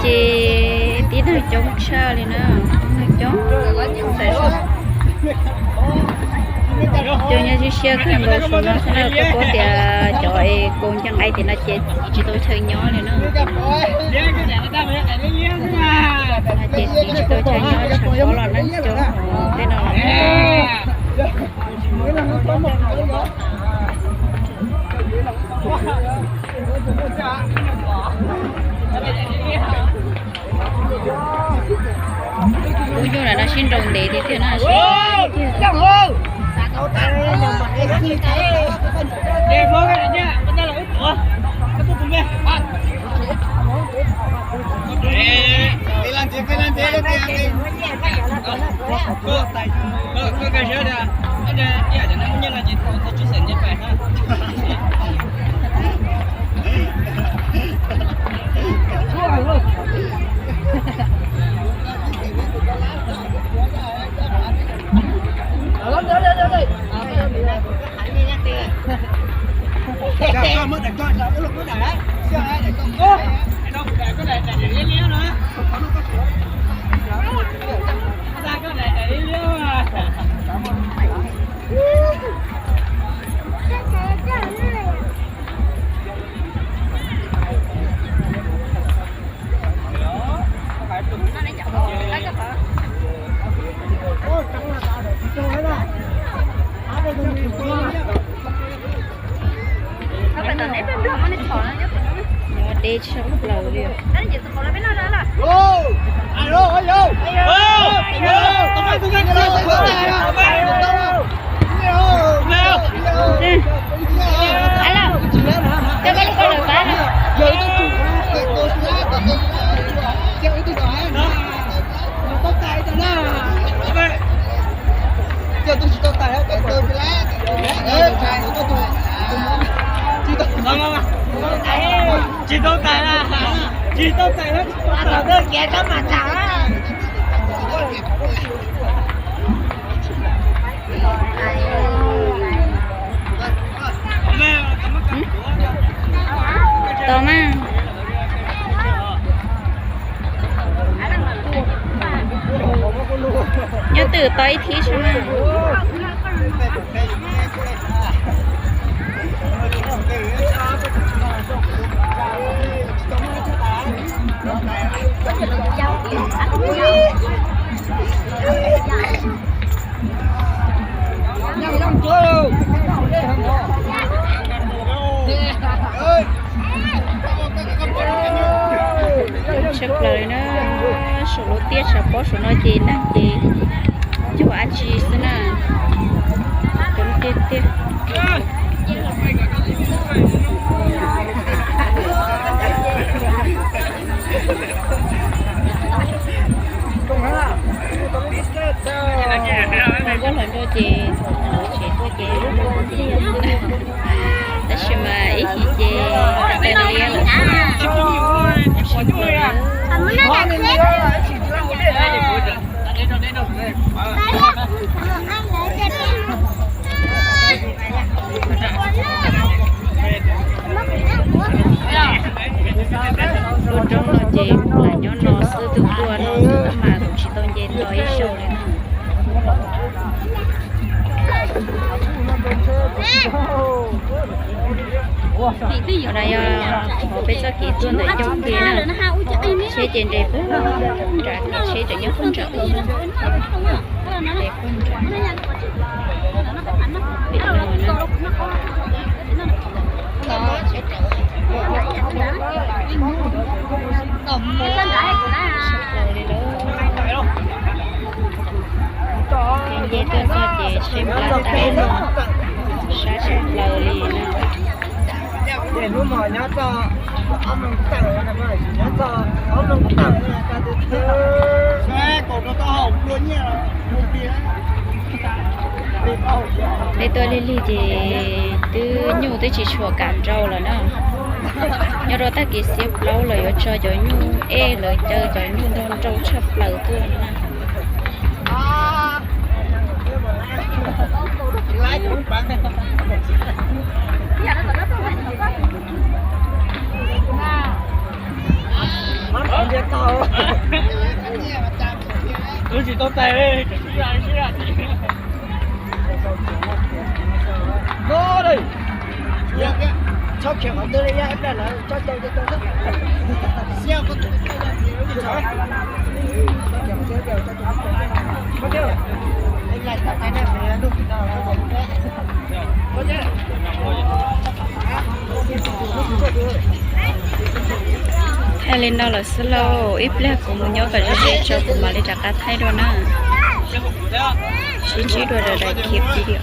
Ces tib neeg coob tshaj li na, neeg coob. Coob nyob siab siab kawg nkaus saum no xwb na, koj paub tias cov es kaus ncaws nqaij tim no ces tsis tau chaw nyob li na. No ces txiv tsis tau chaw nyob, tshav pob los neeg coob hauv tej no los. Lub nyuj ntawm no sib nraus ntev tiag tiag na. Nyob deb tshaj plaws li. Tsis tau tais, tsis tau tais, tsis tau tais. Tos mas. Nyob twm tos ib thib tso mas. Tshaj plaws li na, saum lub tiaj tshav pob saum no ces neeg ces cov dab tsi xwb na. Cov tiaj tiaj. Nkauj hluas nraug ces thaum tsev tuaj ces tab sis mas ib chim ces tawm liab lawm. Ua roob no ces lam nyob no xwb, twb tuaj no xwb tab mas kuv tsis tau nce nto ib zaug li na. Qhov no yog qhov peb txoj kev tuaj ntawm ncauj ke na. Tsheb ces nres puag nram, tsheb tseem nyob puag nram ub na. Nres puag nram. Pem no na. Ces nce tuaj txog ces tsheb nplaj tag, sab tshaj plaws li na. Peb tuaj lig lig ces twb nyuj twb tsis tshua kam nrau lawm na. Nyob rau tag kis xiab plaub lawv yuav tso cov nyuj ej, lawv caw cov nyuj nrau nrau tshaj plaws tuaj na. Tsis tau tais li. Txhob khiav qhov twg li, ib pliag lawv tso cau cau. Thaij li no lawm xwb lauj, ib pliag kuv mus nyob kom ze ze tso kuv mam li rov qab thaij dua na. Sib ntsib dua daim daim video.